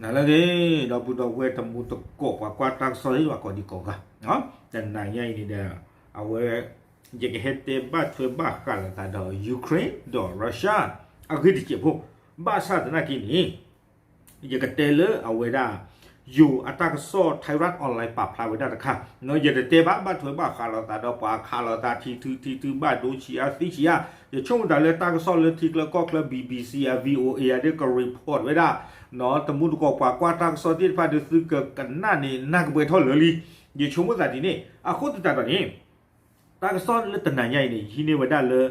တၢ်လၢအဂ့ၤ ဒီပုၢ်ဒီဝဲၢ်တံၤသကိး ပှၤကွၢ်တၢ်ကစီၣ်သ့ၣ်တဖၣ်ကိးဒံကိးဂၤ, တနၤညါအံၤန့ၣ်ဒီး အဝဲ ယကဟဲတဲဘၣ်ထွဲဘၣ်ဃးလိာ်သးဒီး Ukraine ဒီး Russia အဂ့ၢ်တစဲးဖိ, ဘၣ်ဆၣ်သနာ်က့န့ၣ် ယကတဲလၢအဝဲဒၣ် ယိၤအတၢ်ကစီၣ် Thairath Online ပာ်ဖျါဝဲဒၣ်တခါ, ယတတဲဘၣ်ဘၣ်ထွဲဘၣ်ဃးလိာ်သးဒီးပှၤခးလိာ်သးထံထုထံထုဘၣ်ဒိဆံးအါသံဆံးအါ, ယဆိကမိၣ်တၢ်လၢတၢ်ကစီၣ်လၢထံကျၢကီၢ်ကျၢ BBC အ VOA အဒ်က report ဝဲဒၣ်, တံၤသကိးပှၤကွၢ်တၢ်ကစီၣ်သ့ၣ်တဖၣ်ဒီးသုကကနၣ်န့ၣ် နၢ်ကပှဲၤထီၣ်လၢာ်လံ, ယဆိကမိၣ်သးဒ်န့ၣ်, အဃိသတးဒီးန့ၣ် တၢ်ကစီၣ်လၢတနၤညါအံၤန့ၣ် ယဟံးန့ၢ်ဝဲဒၣ်လၢ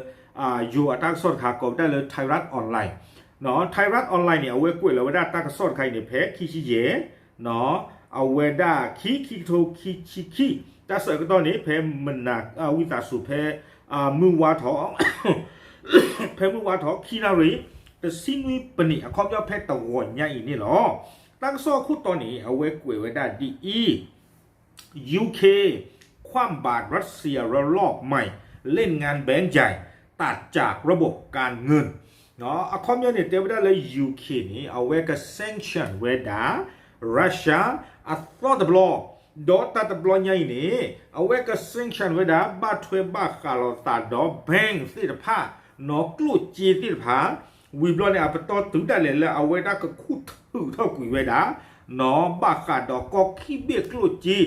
ယိၤအတၢ်ကစီၣ်တခါကိးဝဲဒၣ်လၢ Thairath Online, Thairath Online န့ၣ် အဝဲကွဲးလီၤဝဲဒၣ်တၢ်ကစီၣ်တခါအံၤန့ၣ် ဖဲခံဆံယဲၢ် အဝဲဒၣ်ခံ ခံကထိခံဆံခံ, တၢ်ဆၢကတီၢ်န့ၣ် ဖဲမနၤ ဝံသးစူၤ ဖဲ မုၢ်ဝါထီၣ် ဖဲမုၢ်ဝါထီၣ် ခံနၣ်ရံၣ် တဆံနွံပနံး အခီပညီဖဲတဂီၤညါအံၤန့ၣ်လီၤ. တၢ်ကစီၣ်အခိၣ်တီန့ၣ် အဝဲကွဲးဝဲဒၣ်ဒ်အံၤ UK คว่ำบาตรรัสเซียระลอกใหม่ เล่นงานแบงก์ใหญ่ ตัดจากระบบการเงิน အခီပညီန့ၣ် တဲဝဲဒၣ်လၢ UK န့ၣ် အဝဲက sanction ဝဲဒၣ် Russia အသီတဘျီ, ဒီးတၢ်တဘျီညါအံၤန့ၣ် အဝဲက sanction ဝဲဒၣ် ဘၣ်ထွဲဘၣ်ဃးလိာ်သးဒီး bank သ့ၣ်တဖၣ် နီၢ်ကျိၣ်စ့သ့ၣ်တဖၣ်, ဝံၤဘျီန့ၣ် အပတီၢ်တုၤဒၣ်လဲာ်လၢအဝဲဒၣ်ကခူၣ်ထုးထီၣ်ကွံာ်ဝဲဒၣ် နီၢ်ဘၣ်ဃးဒီးကီၢ်ခံဘ့ၣ်ကျိၣ်စ့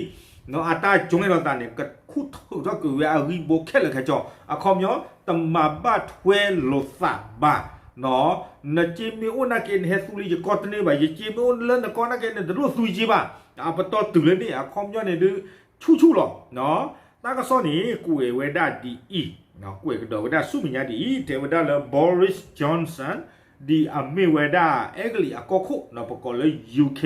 နီၢ်အတၢ်ကၠိလိာ်သးန့ၣ် ကခူၣ်ထုးထီၣ်ကွံာ်ဝဲအဂံၢ်ဘိခဲလၢာ်ခဲဆ့, အခီပညီ တမၤဘၣ်ထွဲလိာ်သးဘၣ်, နီၢ် နစ့မ့ၢ်အိၣ်နာ်က့ နဟဲသူလၢယကီၢ်တန့ၢ်ဘၣ်, ယစ့မ့ၢ်အိၣ်လၢနကီၢ်နာ်က့ နတလိၣ်သူယစ့ဘၣ်, အပတီၢ်တုၤလၢန့ၣ် အခီပညီန့ၣ်ဒုး ဆူၣ်ဆူၣ်လီၤ. တၢ်ကစီၣ်န့ၣ် ကွဲးဝဲဒၣ်ဒ်အံၤ, ကွဲးကဒီးဝဲဒၣ်ဆူမဲာ်ညါဒ်အံၤ, တဲဝဲဒၣ်လၢ Boris Johnson ဒ်အမ့ၢ်ဝဲဒၣ် အဲကလံးအကီၢ်ခိၣ် ပကိးလၢ UK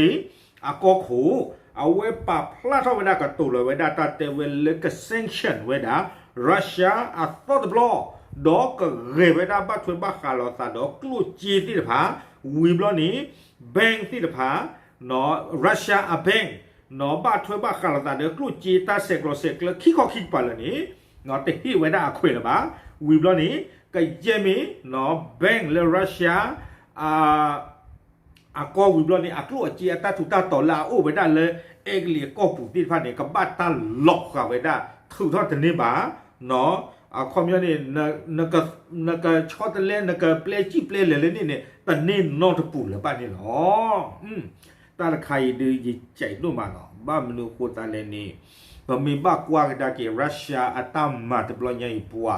အကီၢ်ခိၣ်, အဝဲပာ်ဖျါထီၣ်ဝဲဒၣ်ကတိၤလီၤဝဲဒၣ်တၢ်တဲဝဲလၢက sanction ဝဲဒၣ် Russia အသီတဘျီ, ဒီးကဂဲၤဝဲဒၣ်ဘၣ်ထွဲဘၣ်ဃးလိာ်သးဒီးကျိၣ်စ့သ့ၣ်တဖၣ်, ဝံၤဘျီန့ၣ် bank သ့ၣ်တဖၣ် နီၢ် Russia အ bank နီၢ် ဘၣ်ထွဲဘၣ်ဃးလိာ်သးဒီးကျိၣ်စ့တၢ်ဆဲးကျိးဆဲးကျၢခံခီခံကပၤလၢာ်န့ၣ်, နီၢ် တဟ့ၣ်ဝဲဒၣ်အခွဲးလၢၤဘၣ်, ဝံၤဘျီန့ၣ် ကယဲၢ်မ့ၢ် နီၢ် bank လၢ Russia အကီၢ်ဝံၤဘျီန့ၣ် အကျိၣ်အစ့အတၢ်ထူးတၢ်တီၤလၢအအိၣ်ဝဲဒၣ်လၢ အဲကလံးအကီၢ်ပူၤသ့ၣ်တဖၣ်န့ၣ် ကဘၣ်တၢ်လီၤဃာ်ဝဲဒၣ် ထုးထီၣ်တန့ၢ်ဘၣ်, နီၢ် အခီပညီန့ၣ် နကဆီတလဲ နကပျဲစံၣ်ပျဲလဲၤလၢန့ၣ်န့ၣ် တန့ၢ်နီတပူၤလၢၤဘၣ်န့ၣ်လီၤ. တၢ်တခါအံၤဒုးယစဲးဒိၣ်မးလီၤ. ဘၣ်မနုၤအဃိသတးလဲၣ်န့ၣ်, ပမ့ၢ်ဘၣ်ကွၢ်ကဒါက့ၤ Russia အတၢ်မၤတဘျီညါအံၤ ပှၤ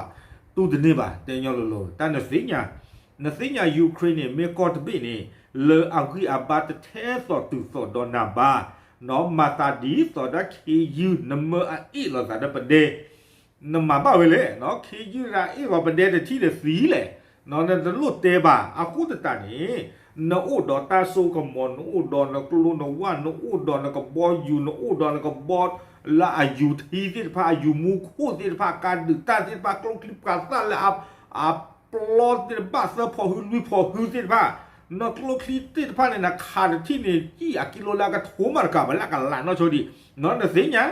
တူၢ်တန့ၢ်ဘၣ် တဲညီလိၤလိၤ တၢ်နသ့ၣ်ညါ, နသ့ၣ်ညါ Ukraine န့ၣ် မ့ၢ်ကီၢ်တဘ့ၣ်န့ၣ် လၢအဂံၢ်အဘါတထဲသိးတုၤသိးဒီးနၤဘၣ်, နီၢ် မၤသးဒ်သိးဒီးခ့ယုၢ် နမၢအအ့ၣ်လိာ်သးဒီးပဒဲ နမၤဘၣ်ဝဲလဲၣ်, ခ့ယုၢ်ဒၣ်အ့ၣ်ဂီၤပဒဲတထံၣ်ဒီးသံလဲၣ်, နီၢ် နတလိၣ်တဲဘၣ်. အဃိသတးန့ၣ် နအိၣ်ဒီးတၢ်စိကမီၤ နအိၣ်ဒီးနကျိနဝၢ် နအိၣ်ဒီးနကဘီယူၤ နအိၣ်ဒီးနကဘီလၢအယူၤထံသ့ၣ်တဖၣ် အယူၤမူခိၣ်သ့ၣ်တဖၣ် ကါဒုးတၢ်သ့ၣ်တဖၣ် ကျိချံပှၤသၣ်လၢအ အပျီသ့ၣ်တဖၣ် သၢဖီၣ်ဟုလွံၢ်ဖီၣ်ဟုသ့ၣ်တဖၣ်, နကျိချံသ့ၣ်တဖၣ်န့ၣ် နခးတထံၣ်န့ၣ် စံၣ်အကံလိလၢအကထိမးတကးဘၣ်လၢအကလးနီၢ်ဆိဒံး, နီၢ် နသ့ၣ်ညါ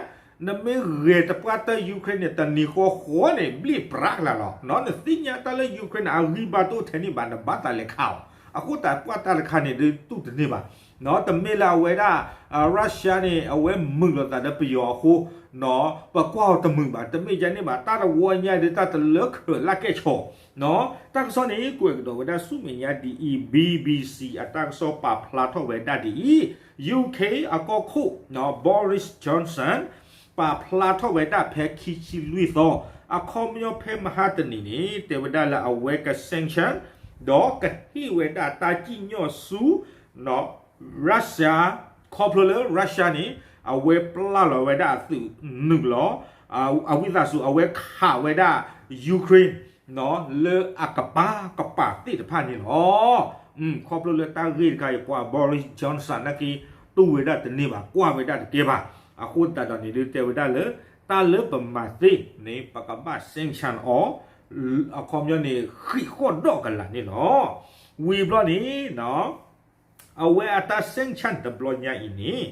နမ့ၢ်ဂဲၤတပှၢ်တၢၢ် Ukraine န့ၣ် တနံၤဃီဃီန့ၣ် ဘျ့ၣ်ပြးကလာ်လီၤ. နီၢ် နသ့ၣ်ညါတၢ်လၢ Ukraine န့ၣ် အဂံၢ်ဘါတအိၣ်ထဲန့ၣ်ဘၣ် နဘၣ်သးလဲၤခးအီၤ, အဃိသတးပှၤတၢ်တခါန့ၣ်ဒုးတူၢ်တန့ၢ်ဘၣ်. နီၢ် တမ့ၢ်လၢအဝဲဒၣ် Russia န့ၣ် အဝဲမုာ်လိာ်သးဒီးပယီၤအဃိ, နီၢ် ပကွၢ်အီၤတမုာ်ဘၣ်, တမ့ၢ်ဒ်န့ၣ်ဘၣ်, တၢ်တဝီညါဒုးတၢ်တလၢခၢးလၢကဲၣ်ဆိး, နီၢ် တၢ်ကစီၣ်န့ၣ် ကွဲးကဒီးဝဲဒၣ်ဆူမဲာ်ညါဒ်အံၤ, BBC အတၢ်ကစီၣ်ပာ်ဖျါထီၣ်ဝဲဒၣ်ဒ်အံၤ, UK အကီၢ်ခိၣ် နီၢ် Boris Johnson ပာ်ဖျါထီၣ်ဝဲဒၣ်ဖဲခံဆံလွံၢ်သီ, အခီပညီဖဲမဟါတနံၤန့ၣ် တဲဝဲဒၣ်လၢအဝဲက sanction ဒီးကဟ့ၣ်ဝဲဒၣ်တၢ်စံၣ်ညီၣ်ဆူ နီၢ် Russia ခီဖျိလၢ Russia န့ၣ် အဝဲပျၢ်လီၤဝဲဒၣ်အသုးနုာ်လီၤ, အဝံသးစူၤ အဝဲခးဝဲဒၣ် Ukraine နီၢ် လၢအကပၤကပၤသ့ၣ်တဖၣ်န့ၣ်လီၤ. ခီဖျိလၢတၢ်ဂ့ၢ်တခါအံၤ ပှၤ Boris Johnson နာ်က့ တူၢ်ဝဲဒၣ်တန့ၢ်ဘၣ် ကွၢ်ဝဲဒၣ်တကဲဘၣ်. အဃိသတးဒီးန့ၣ်ဒုးတဲဝဲဒၣ်လၢ တၢ်လၢပမၤသ့န့ၣ် ပကဘၣ် sanction အီၤ, အခီပညီန့ၣ် ဃံးဃီၣ်ဒီးကလာ်န့ၣ်လီၤ. ဝံၤဘျီန့ၣ် အဝဲအတၢ် sanction တဘျီညါအံၤန့ၣ်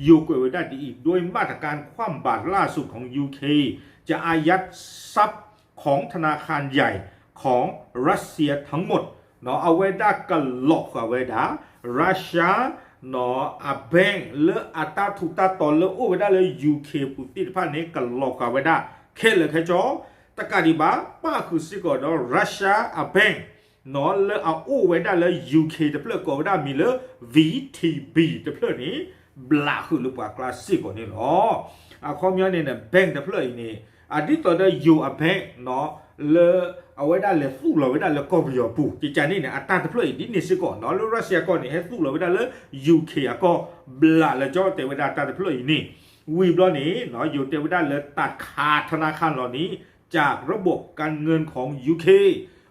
ယိၤကွဲးဝဲဒၣ်ဒ်အံၤ, ด้วยมาตรการคว่ำบาตรล่าสุดของ UK จะอายัดทรัพย์ของธนาคารใหญ่ของรัสเซียทั้งหมด နီၢ် အဝဲဒၣ်ကလီၤဃာ်ဝဲဒၣ် Russia အ bank လၢအတၢ်ထူးတၢ်တီၤလၢအိၣ်ဝဲဒၣ်လၢ U K ပူၤသ့ၣ်တဖၣ်န့ၣ် ကလီၤဃာ်ဝဲဒၣ်ခဲလၢာ်ခဲဆ့, တကးဒံးဘၣ် ပၣ်ဃုာ်စ့ၢ်ကီးဒီး Russia အ bank လၢအအိၣ်ဝဲဒၣ်လၢ U K တဖျၢၣ်ကိးဝဲဒၣ်မံၤလၢ V T B တဖျၢၣ်န့ၣ် ဘျးဃုာ်လၢပှၤကျါစ့ၢ်ကီးန့ၣ်လီၤ. အခီပညီန့ၣ်န့ၣ် bank တဖျၢၣ်အံၤန့ၣ် အဒ်သိးဒီး ယိၤအ bank လၢအဝဲဒၣ်လဲၤသူၣ်လီၤဝဲဒၣ်လၢကီၢ်ပယီၤပူၤ ကကန့ၣ်န့ၣ် အတၢ်တဖျၢၣ်အံၤဒ်န့ၣ်စ့ၢ်ကီးနီၤ လၢ Russia ကီၢ်န့ၣ် ဟဲသူၣ်လီၤဝဲဒၣ်လၢ U K အကီၢ် ဘျးလၢကၠီ တဲဝဲဒၣ်တၢ်တဖျၢၣ်အံၤန့ၣ် ဝံၤဘျီန့ၣ် ယိၤတဲဝဲဒၣ်လၢတၢ်ခး ธนาคาร လီၤန့ၣ် จากระบบการเงินของ U K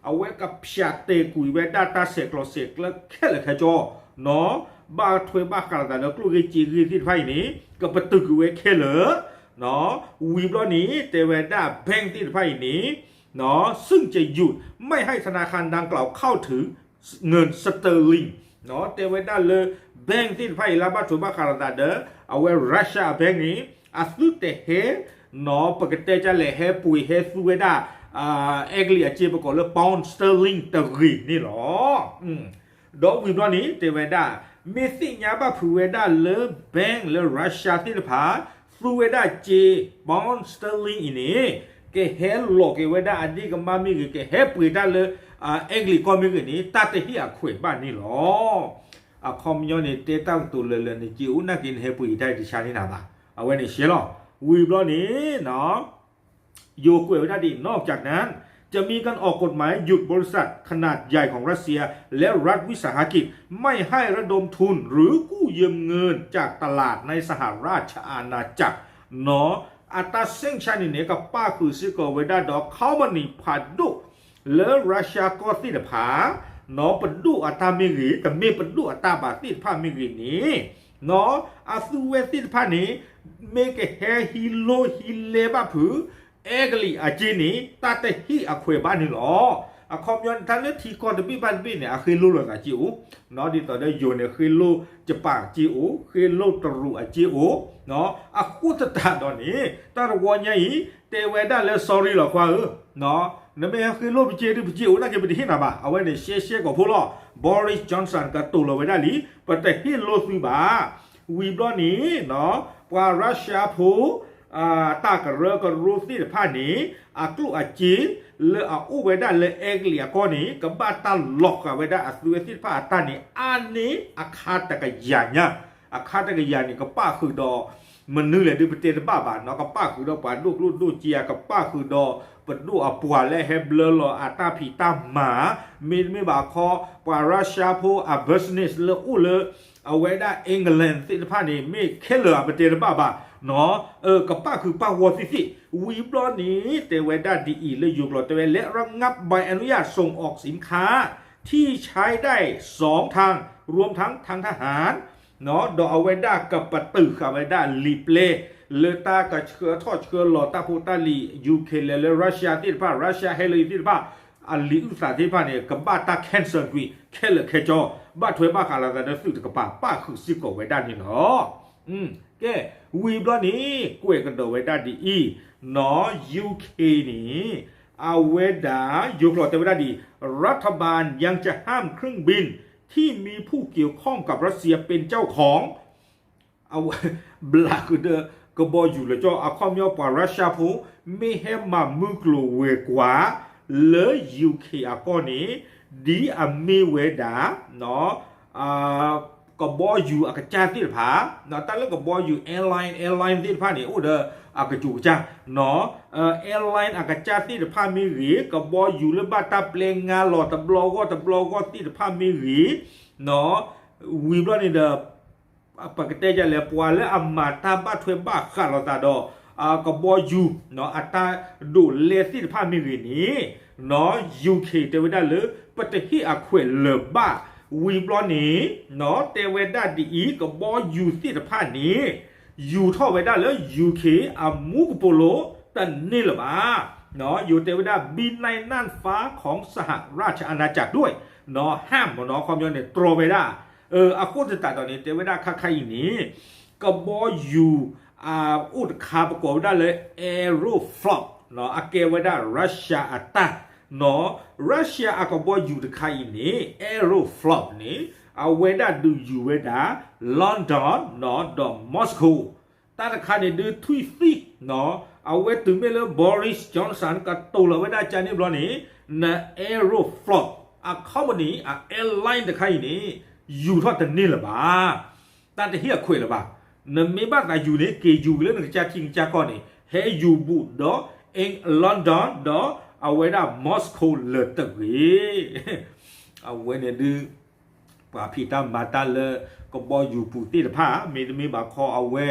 အဝဲကဖျးတဲာ်ကွံာ်ဝဲဒၣ်တၢ်ဆဲးကျိးဆဲးကျၢခဲလၢာ်ခဲဆ့နီၤ ဘၣ်ထွဲဘၣ်ဃးလိာ်သးဒီးကျိၣ်ဂ့ၢ်စ့ဂ့ၢ်သ့ၣ်တဖၣ်အံၤန့ၣ် ကပတုာ်ကွံာ်ဝဲခဲလၢာ် ဝံၤဘျီန့ၣ် တဲဝဲဒၣ် bank သ့ၣ်တဖၣ်အံၤန့ၣ် ซึ่งจะหยุดไม่ให้ธนาคารดังกล่าวเข้าถึงเงินสเตอร์ลิง တဲဝဲဒၣ်လၢ bank သ့ၣ်တဖၣ်အံၤလၢဘၣ်ထွဲဘၣ်ဃးလိာ်သးဒီး အဝဲ Russia အ bank န့ၣ် အသုတဟဲ ပကတဲကလဲၣ် ဟဲပှ့ၤဟဲသူဝဲဒၣ် အဲကလံးအစ့ပကိးလၢ pound sterling တဂ့ၤန့ၣ်လီၤ. ဒီးဝံၤဘျီန့ၣ် တဲဝဲဒၣ် မ့ၢ်သ့ၣ်ညါဘၣ်ဖုးဝဲဒၣ်လၢ bank လၢ Russia သ့ၣ်တဖၣ် သူဝဲဒၣ်စ့ pound sterling အံၤန့ၣ် ကဟဲလီၤက့ၤဝဲဒၣ်အဒ့ၣ်ကမၢ်မ့ၢ်ဂ့ၤ ကဟဲပှ့ၤတၢ်လၢ အဲကလံးကီၢ်မ့ၢ်ဂ့ၤန့ၣ် တၢ်တဟ့ၣ်အခွဲးဘၣ်န့ၣ်လီၤ. အခီပညီန့ၣ် တဲတၢ်ကတိၤလၢလၢနစ့အိၣ်နာ်က့ နဟဲပှ့ၤတၢ်တဆါန့ၣ်နၤဘၣ်. အဝဲန့ၣ်ရှဲလီၤ. ဝံၤဘျီန့ၣ် ယိၤကွဲးဝဲဒၣ်ဒ်အံၤ นอกจากนั้น จะมีการออกกฎหมายหยุดบริษัทขนาดใหญ่ของรัสเซียและรัฐวิสาหกิจไม่ให้ระดมทุนหรือกู้ยืมเงินจากตลาดในสหราชอาณาจักร အတၢ် sanction န့ၣ်န့ၣ် ကပၣ်ဃုာ်စ့ၢ်ကီးဝဲဒၣ်ဒီး company ဖးဒိၣ်လၢ Russia ကီၢ်သ့ၣ်တဖၣ် ပဒိၣ်အတၢ်မ့ၢ်ဂ့ၤ တမ့ၢ်ပဒိၣ်အတၢ်ဘၣ်သ့ၣ်တဖၣ်မ့ၢ်ဂ့ၤန့ၣ် အသုဝဲသ့ၣ်တဖၣ်န့ၣ် မ့ၢ်ကဟဲဟံးလိၢ်ဟံးလဲဘၣ်ဖုး အဲကလံးအစ့န့ၣ် တၢ်တဟ့ၣ်အခွဲးဘၣ်န့ၣ်လီၤ. အခီပညီန့ၣ် တၢ်လၢထံကီၢ်တဘ့ၣ်ဘၣ်တဘ့ၣ်န့ၣ် အဃ့လိၢ်လိာ်သးစ့အိၣ် ဒ်သိးဒီးယိၤန့ၣ် ဃ့လိၢ်ယပၣ်စ့အိၣ် ဃ့လိၢ်တရူးအစ့အိၣ် အဃိသတးဒီးန့ၣ် တၢ်တဝီညါအံၤ တဲဝဲဒၣ်လၢ sorry လီၤခွါဧၢ နမ့ၢ်ဟဲဃ့လိၢ်ပစ့ဒုး ပစ့အိၣ်နာ်က့ ပတဟ့ၣ်နၤဘၣ်. အဝဲန့ၣ်ရှဲရှဲကိာ်ဖိလီၤ. Boris Johnson ကတိၤလီၤဝဲဒၣ်လံ ပတဟ့ၣ်လိၢ်သုဘၣ်. ဝံၤဘျီန့ၣ် ပှၤ Russia ဖိ တၢ်ကရၢကရိသ့ၣ်တဖၣ်န့ၣ် အကျိၣ်အစ့ လၢအအိၣ်ဝဲဒၣ်လၢအဲကလံးအကီၢ်န့ၣ် ကဘၣ်တၢ်လီၤဃာ်ဝဲဒၣ်အသုဝဲသ့ၣ်တဖၣ်အတၢ်န့ၣ် အါန့ၢ်အခါတကယၤညါ အခါတကယၤန့ၣ် ကပၣ်ဃုာ်ဒီး မနုၤလဲၣ်ဒုးပတဲတဘၣ်ဘၣ်နီၤ ကပၣ်ဃုာ်ဒီးပှၤဒိၣ်ကျိၣ်ဒိၣ်စ့ဧါ ကပၣ်ဃုာ်ဒီးပဒိၣ်အပှၤလၢဟဲဘျၢလီၤအတၢ်ဖံးတၢ်မၤ မ့တမ့ၢ်ဘၣ်ခီ ပှၤ Russia ဖိအ business လၢအိၣ်လၢ အဝဲဒၣ် England သ့ၣ်တဖၣ်န့ၣ် မ့ၢ်ခဲလၢာ်အပတဲတဘၣ်ဘၣ်နီၤ ကပၣ်ဃုာ်ပၣ်ဂီၤသ့ၣ်သ့ၣ် ဝံၤဘျီန့ၣ် တဲဝဲဒၣ်ဒ်အံၤ လၢယိၤကျိာ်တဲဝဲ และระงับใบอนุญาตส่งออกสินค้าที่ใช้ได้สองทางรวมทั้งทางทหาร ဒီးအဝဲဒၣ်ကပတုာ်ဃာ်ဝဲဒၣ်လံာ်ပျဲ လၢတၢ်ကဆှၢထီၣ်ဆှၢလီၤတၢ်ဖိတၢ်လံၤ Ukraine လဲၤလၢ Russia သ့ၣ်တဖၣ် Russia ဟဲလၢအံၤသ့ၣ်တဖၣ် အလံာ်အုၣ်သးသ့ၣ်တဖၣ်န့ၣ် ကဘၣ်တၢ် cancel ကွံာ် ခဲလၢာ်ခဲဆ့ ဘၣ်ထွဲဘၣ်ဃးလိာ်သးဒီးသုးတကပၤ ပၣ်ဃုာ်စ့ၢ်ကီးဝဲဒၣ်န့ၣ်လီၤ. ကဲ ဝံၤဘျီန့ၣ် ကွဲးကဒီးဝဲဒၣ်ဒ်အံၤနီၤ UK န့ၣ် အဝဲဒၣ် ယိၤကျိာ်တဲဝဲဒၣ်ဒ်အံၤ รัฐบาลยังจะห้ามเครื่องบินที่มีผู้เกี่ยวข้องกับรัสเซียเป็นเจ้าของ အဝဲ ဘျးဃုာ်ဒီး ကဘီယူၤလၢကၠီ အခီပညီပှၤ Russia ဖိ မ့ၢ်ဟဲမၤမုၢ်ကျိၤဝဲၤကွာ် လၢ UK အကီၢ်န့ၣ် ဒ်အမ့ၢ်ဝဲဒၣ် ကဘီယူၤအကစၢ်သ့ၣ်တဖၣ် တၢ်လၢကဘီယူၤ airline airline သ့ၣ်တဖၣ်န့ၣ် အိၣ်ဒီးအကစူၤကစၢ် airline အကစၢ်သ့ၣ်တဖၣ်မ့ၢ်ဂ့ၤ ကဘီယူၤလၢဘၣ်တၢ်ပျဲငါလီၤတဘျီဂီၢ်တဘျီဂီၢ်သ့ၣ်တဖၣ်မ့ၢ်ဂ့ၤ ဝံၤဘျီန့ၣ်ဒီး ပကတဲဒ်လဲၣ် ပှၤလၢအမၤတၢ်ဘၣ်ထွဲဘၣ်ဃးလိာ်သးဒီး ကဘီယူၤ အတၢ်ဒိးလဲသ့ၣ်တဖၣ်မ့ၢ်ဂ့ၤန့ၣ် UK တဲဝဲဒၣ်လၢ ပတဟ့ၣ်အခွဲးလၢၤဘၣ် ဝံၤဘျီန့ၣ် တဲဝဲဒၣ်ဒ်အံၤ ကဘီယူၤသ့ၣ်တဖၣ်န့ၣ် ယူၤထီၣ်ဝဲဒၣ်လၢ UK အမူကပိာ်လိၤတန့ၢ်လၢၤဘၣ်. ယိၤတဲဝဲဒၣ် บินในน่านฟ้าของสหราชอาณาจักรด้วย ဟၢမ်မ့ၢ်နီၤ အခီပညီန့ၣ် တြီဝဲဒၣ် အဃိသတးဒီးန့ၣ် တဲဝဲဒၣ်ခါခါအံၤန့ၣ် ကဘီယူၤ အိၣ်တခါ ပကိးဝဲဒၣ်လၢ Aeroflot အကဲဝဲဒၣ် Russia အတၢ် Russia အကဘီယူၤတခါအံၤန့ၣ် Aeroflot န့ၣ် အဝဲဒၣ်ဒုးယူၤဝဲဒၣ် London ဒီး Moscow တၢ်တခါန့ၣ်ဒုးထွံၣ်သံၣ် အဝဲတုၤမ့ၢ်လၢ Boris Johnson ကတိၤလီၤဝဲဒၣ်ကန့ၣ်ဘျီန့ၣ် န Aeroflot အ company အ airline တခါအံၤန့ၣ် ယူၤထီၣ်တန့ၢ်လၢၤဘၣ်. တၢ်တဟ့ၣ်အခွဲးလၢၤဘၣ်. နမ့ၢ်ဘၣ်သးယူၤန့ၣ် က့ၤယူၤလၢနကစၢ်ထံကစၢ်ကီၢ်န့ၣ် ဟဲယူၤဘူးဒီး London ဒီးအဝဲဒၣ် Moscow လၢၤတဂ့ၤ. အဝဲန့ၣ်ဒုး ပှၤဖံးတၢ်မၤတၢ်လၢကဘီယူၤပူၤသ့ၣ်တဖၣ် မ့တမ့ၢ်ဘၣ်ခီအဝဲ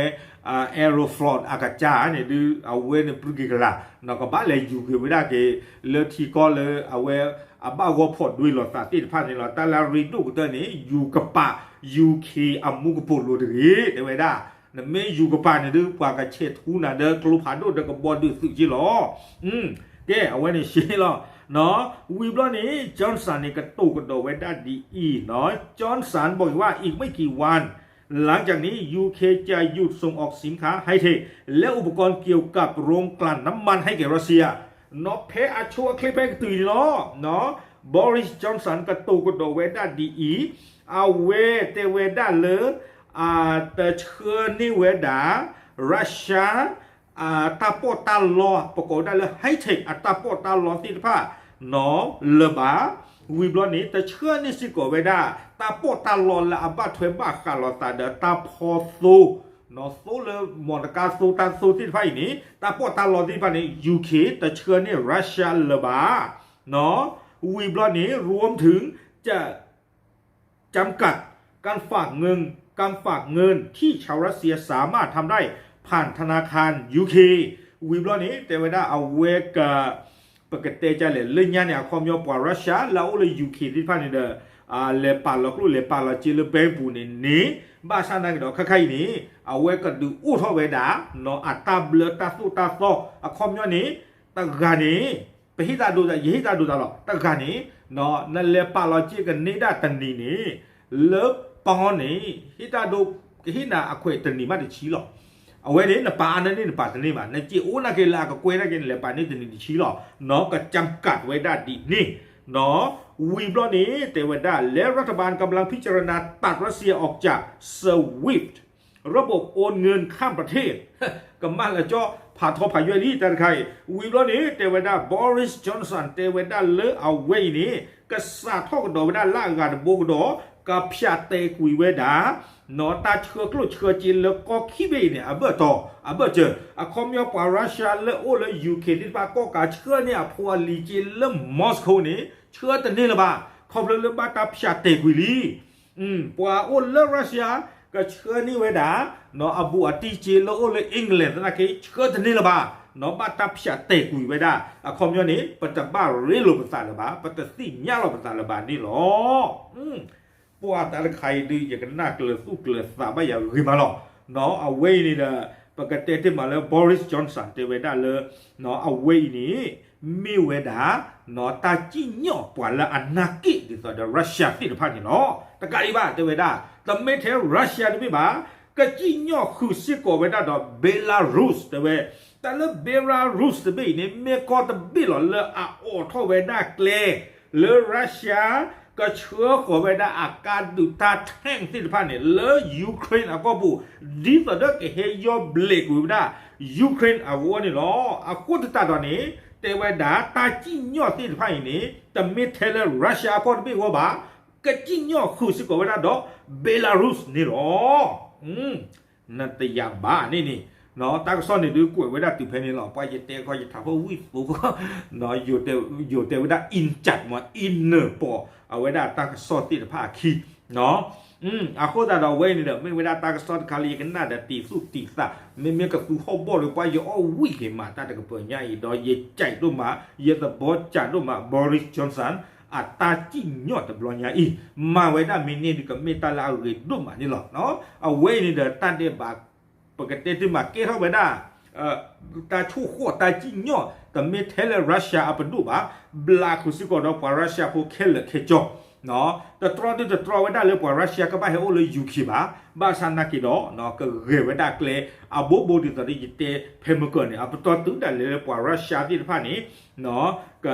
Aeroflot အကစၢ်န့ၣ်ဒုး အဝဲန့ၣ်ပြူၢ်က့ၤကလာ် ကဘၣ်လဲၤယူၤက့ၤဝဲဒၣ်က့ၤ လၢထံကီၢ်လၢအဝဲအဘၣ်ဂီၢ်ဖီၣ်ဒွဲလိာ်သးသ့ၣ်တဖၣ်န့ၣ်လီၤ. တၢ်လၢအရ့ဒိၣ်ကတၢၢ်န့ၣ် ယူၤကပၤ UK အမူကပိာ်လိၤတဂ့ၤ တဲဝဲဒၣ်. နမ့ၢ်ယူၤကပၤန့ၣ်ဒုး ပှၤကဆဲးထူနၤဒီးကျိဖးဒိၣ်ဒီးကဘီဒုးသုးက့လီၤ. ကဲ အဝဲန့ၣ်ရှဲလီၤ. ဝံၤဘျီန့ၣ် Johnson န့ၣ် ကတိၤကဒီးဝဲဒၣ်ဒ်အံၤနီၤ Johnson บอกอีกว่า อีกไม่กี่วัน หลังจากนี้ UK จะหยุดส่งออกสินค้าไฮเทค และอุปกรณ์เกี่ยวกับโรงกลั่นน้ำมันให้แก่รัสเซีย နီၤဖဲအဆိအချ့ဖဲကတုၤန့ၣ်လီၤ. Boris Johnson ကတိၤကဒီးဝဲဒၣ်ဒ်အံၤ အဝဲတဲဝဲဒၣ်လၢ တဆှၢန့ၢ်ဝဲဒၣ် Russia တၢ်ပီးတၢ်လီ ပကိးဝဲဒၣ်လၢ high tech အတၢ်ပီးတၢ်လီသ့ၣ်တဖၣ် နီၤလၢၤဘၣ်. ဝံၤဘျီန့ၣ် တဆှၢန့ၢ်စ့ၢ်ကီးဝဲဒၣ် တၢ်ပီးတၢ်လီလၢအဘၣ်ထွဲဘၣ်ဃးလိာ်သးဒီးတၢ်ဖီသိ သိလၢမီတကါသိတၢ်သိသ့ၣ်တဖၣ်အံၤန့ၣ် တၢ်ပီးတၢ်လီသ့ၣ်တဖၣ်န့ၣ် UK တဆှၢန့ၢ် Russia လၢၤဘၣ်. ဝံၤဘျီန့ၣ် รวมถึงจะ จำกัดการฝากเงิน การฝากเงินที่ชาวรัสเซียสามารถทำได้ผ่านธนาคาร UK ဝံၤဘျီန့ၣ် တဲဝဲဒၣ်အဝဲက ပကတဲဒ်လဲၣ် လၢညါန့ၣ် အခီပညီပှၤ Russia လၢအအိၣ်လၢ UK သ့ၣ်တဖၣ်န့ၣ်ဒီး လဲၤပာ်လီၤကျိၣ်လဲၤပာ်လီၤစ့လၢ bank ပူၤန့ၣ်န့ၣ် ဘၣ်ဆၣ်နာ်က့ဒီး ခဲခါအံၤန့ၣ် အဝဲကဒုးအိၣ်ထီၣ်ဝဲဒၣ် နီၤအတၢ်ဘျၢတၢ်သိၣ်တၢ်သီ အခီပညီန့ၣ် တဂၤန့ၣ် ပဟ့ၣ်တၢ်ဒိတၢ် ယဟ့ၣ်တၢ်ဒိတၢ်လီၤ တဂၤန့ၣ် နလဲၤပာ်လီၤစ့ကန့ၢ်ဒၣ်တနံၤန့ၣ် လၢပီန့ၣ် ဟ့ၣ်တၢ်ဒိ ကဟ့ၣ်နၤအခွဲးတနံၤမးတဆံလီၤ. အဝဲန့ၣ် နပာ်အါန့ၢ်န့ၣ် နပာ်တန့ၢ်ဘၣ် နစ့အိၣ်နာ်က့လၢအကကွဲၢ်နာ်က့ နလဲၤပာ်န့ၢ်တနံၤတဆံလီၤ. နီၤက จำกัด ဝဲဒၣ်ဒ်န့ၣ် နီၤ ဝံၤဘျီန့ၣ် တဲဝဲဒၣ် และรัฐบาลกำลังพิจารณาตัดรัสเซียออกจาก SWIFT ระบบโอนเงินข้ามประเทศ ကမၣ်လၢကၠီ ဖးထီဖးယွဲၢ်လံ တၢ်တခါအံၤ ဝံၤဘျီန့ၣ် တဲဝဲဒၣ် Boris Johnson တဲဝဲဒၣ်လၢအဝဲအံၤန့ၣ် ကစးထီၣ်ကဒီးဝဲဒၣ်လၢအဂၤတဘိကဒီး ကဖၠးတဲာ်ကွံာ်ဝဲဒၣ် နီၤတၢ်ဆှၢကျိၣ်ဆှၢစ့လၢကီၢ်ခံဘ့ၣ်အံၤန့ၣ် အဘၢၣ်တီၤ အဘၢၣ်စၢၤ အခီပညီပှၤ Russia လၢအိၣ်လၢ UK သ့ၣ်တဖၣ် ကီၣ်ကးဆှၢန့ၢ်အဖိအလံၤစ့လၢ Moscow န့ၣ် ဆှၢတန့ၢ်လၢၤဘၣ် ခီဖျိလၢဘၣ်တၢ်ဖၠးတဲာ်ကွံာ်လံ. ပှၤအိၣ်လၢ Russia ကဆှၢန့ၢ်ဝဲဒၣ် နီၤအဘူးအတံၢ်စ့လၢအိၣ်လၢ England သနာ်က့ ဆှၢတန့ၢ်လၢၤဘၣ် နီၤဘၣ်တၢ်ဖၠးတဲာ်ကွံာ်ဝဲဒၣ် အခီပညီန့ၣ် ပတဘၣ်ရ့လိာ်ပသးလၢၤဘၣ် ပတသ့ၣ်ညါလီၤပသးလၢၤဘၣ်န့ၣ်လီၤ. ပှၤတၢ်တခါအံၤဒုး ယကနၣ်ကျၢၤသူၣ်ကျၢၤသးဘၣ်ယၤဂ့ၤမးလီၤ. နီၤအဝဲအံၤန့ၣ်ဒီး ပကတဲတ့ၢ်မးလၢ Boris Johnson တဲဝဲဒၣ်လၢ နီၤအဝဲအံၤန့ၣ် မ့ၢ်ဝဲဒၣ် နီၤတၢ်စံၣ်ညီၣ်ပှၤလၢအနၢ်က့ၣ်ဒ်သိးဒီး Russia သ့ၣ်တဖၣ်န့ၣ်လီၤ. တကးဒံးဘၣ် တဲဝဲဒၣ် တမ့ၢ်ထဲ Russia တဘ့ၣ်ဘၣ် ကစံၣ်ညီၣ်ဃုာ်စ့ၢ်ကီးဝဲဒၣ်ဒီး Belarus တဲဝဲ တၢ်လၢ Belarus တဘ့ၣ်အံၤန့ၣ် မ့ၢ်ကီၢ်တဘ့ၣ်လီၤလၢအအိးထီၣ်ဝဲဒၣ်ကျဲ လၢ Russia ကဆှၢဃီၤဝဲဒၣ်အကါဒုးတၢ် tank သ့ၣ်တဖၣ်န့ၣ် လၢ Ukraine အကီၢ်ပူၤ ဒ်သိးဒီးကဟဲယီၢ်ဘျဲးကွံာ်ဝဲဒၣ် Ukraine အဂီၢ်န့ၣ်လီၤ. အဃိသတးဒီးန့ၣ် တဲဝဲဒၣ်တၢ်စံၣ်ညီၣ်သ့ၣ်တဖၣ်အံၤန့ၣ် တမ့ၢ်ထဲလၢ Russia အကီၢ်တဘ့ၣ်အဂီၢ်ဘၣ် ကစံၣ်ညီၣ်ဃုာ်စ့ၢ်ကီးဝဲဒၣ်ဒီး Belarus န့ၣ်လီၤ. နတယာ်ဘၣ်န့ၣ်န့ၣ် တၢ်ကစီၣ်န့ၣ်ဒုးကွဲးဝဲဒၣ်တုၤဖဲန့ၣ်လီၤ. ပှၤယတဲခီယထးဖီဝံၣ်သိ ယိၤတဲဝဲဒၣ် အံကၠးမး အံနၢၤပီၤ အဝဲဒၣ်တၢ်ကစီၣ်သ့ၣ်တဖၣ်အခံ အဃိသတးဒီးအဝဲအံၤန့ၣ်ဒီး မ့ၢ်ဝဲဒၣ်တၢ်ကစီၣ်တခါလၢယကနၣ်ဒီးတံၤသူၣ်တံၤသး မ့မ့ၢ်ကသူဟီၣ်ဘီၣ်ဒီး ပှၤယအီၣ်ဝံၣ်က့ၤမးတၢ်တကပၤညါအံၤ ဒီးယကြိုက်ဒိၣ်မး ယသဘောကျဒိၣ်မး Boris Johnson အတၢ်စံၣ်ညီၣ်တဘျီညါအံၤ မၤဝဲဒၣ်မ့ၢ်န့ၢ်ဒုးကမ့ၢ်တၢ်လၢအဂ့ၤဒိၣ်မးန့ၣ်လီၤ. အဝဲအံၤန့ၣ်ဒီးတၢ်ဒဲးဘး ပကတဲတ့ၢ်မးကဲထီၣ်ဝဲဒၣ် တၢ်ဆိၣ်ဃီၣ်တၢ်စံၣ်ညီၣ် တမ့ၢ်ထဲလၢ Russia အပဒိၣ်ဘၣ် ဘျးဃုာ်စ့ၢ်ကီးဒီးပှၤ Russia ဖိခဲလၢာ်ခဲဆ့ တတြီဒုးတတြီဝဲဒၣ်လၢပှၤ Russia ကဘၣ်ဟဲအိၣ်လၢ UK ဘၣ် ဘၣ်ဆၣ်နာ်က့ဒီး ကဂဲၤဝဲဒၣ်ကျဲအဘိဘိဒ်သိးဒီးယတဲဖဲမုၢ်ကၢၢ်န့ၣ် အပတီၢ်တုၤဒၣ်လဲာ်လၢပှၤ Russia သ့ၣ်တဖၣ်န့ၣ် က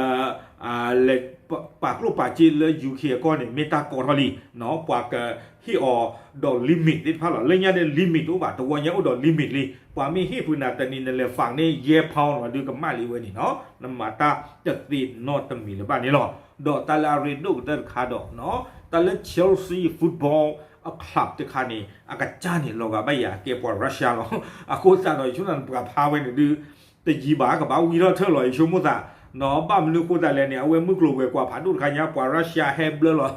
လဲၤပာ်ကျိၣ်ပာ်စ့လၢ Ukraine အကီၢ်န့ၣ် မ့ၢ်တၢ်ကီထီၣ်လံ ပှၤကဟ့ၣ်အီၤဒီး limit သ့ၣ်တဖၣ်လီၤ. လၢညါန့ၣ် limit တအိၣ်ဘၣ်, တဝီညါအိၣ်ဒီး limit လံ. ပှၤမ့ၢ်ဟ့ၣ်ဖုးနၤတနံၤ နလဲၤဖးန့ၢ်ယဲၢ် pound လီၤ ဒုးကမၣ်လံဝဲန့ၣ်နီၤ. နမၤတၢ်တသ့နီတမံၤလၢၤဘၣ်န့ၣ်လီၤ. ဒီးတၢ်လၢအရ့ဒိၣ်ကတၢၢ်တခါဒီး တၢ်လၢ Chelsea Football Club တခါန့ၣ် အကစၢ်န့ၣ် လီၤဂာ်ဘၣ်ယၤကဲပှၤ Russia လီၤ. အဃိသတးဒီး ယဆိကမိၣ်သးနပှၤဖးဝဲန့ၣ်ဒုး တယံၤဘၣ် ကဘၣ်ဝံထီၣ်ထၢၣ်လီၤ ယဆိကမိၣ်သးနီၤ. ဘၣ်မနုၤအဃိသတးလဲၣ်န့ၣ် အဝဲမုၢ်ကျိၤဝဲၤကွာ်ဖးဒိၣ်တခါညါ ပှၤ Russia ဟဲဘျၢလီၤ.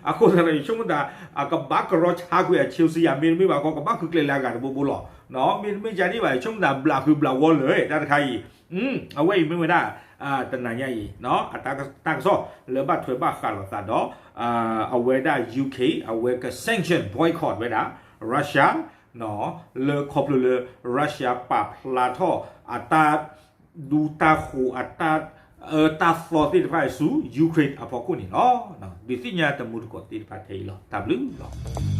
အဃိသတးဒီး ယဆိကမိၣ်သး အကဘၣ်ကရီဆါကွံာ်အ Chelsea ယၤ မ့တမ့ၢ်ဘၣ်ကီ ကဘၣ်ဃုကျဲလၢအဂၤတဘိဘိလီၤ. မ့တမ့ၢ်ကန့ၣ်ဘၣ် ယဆိကမိၣ်သး ဘျးဃုဘျးဝီလၢာ်တၢ်တခါအံၤ အဝဲအံၤမ့ၢ်ဝဲဒၣ် တနၤညါအံၤ အတၢ်ကစီၣ်လၢဘၣ်ထွဲဘၣ်ဃးလိာ်သးဒီး အဝဲဒၣ် UK အဝဲက sanction boycott ဝဲဒၣ် Russia လၢခီဖျိလၢ Russia ပာ်ဖျါထီၣ်အတၢ်ဒူတၢ်ဃိၤ အတၢ်အၢတၢ်သီသ့ၣ်တဖၣ်ဆူ Ukraine အဖီခိၣ်န့ၣ်လီၤ. ဒုးသ့ၣ်ညါတမူတကိးသ့ၣ်တဖၣ်ထဲအံၤလီၤ. တၢ်ဘျုးလီၤ.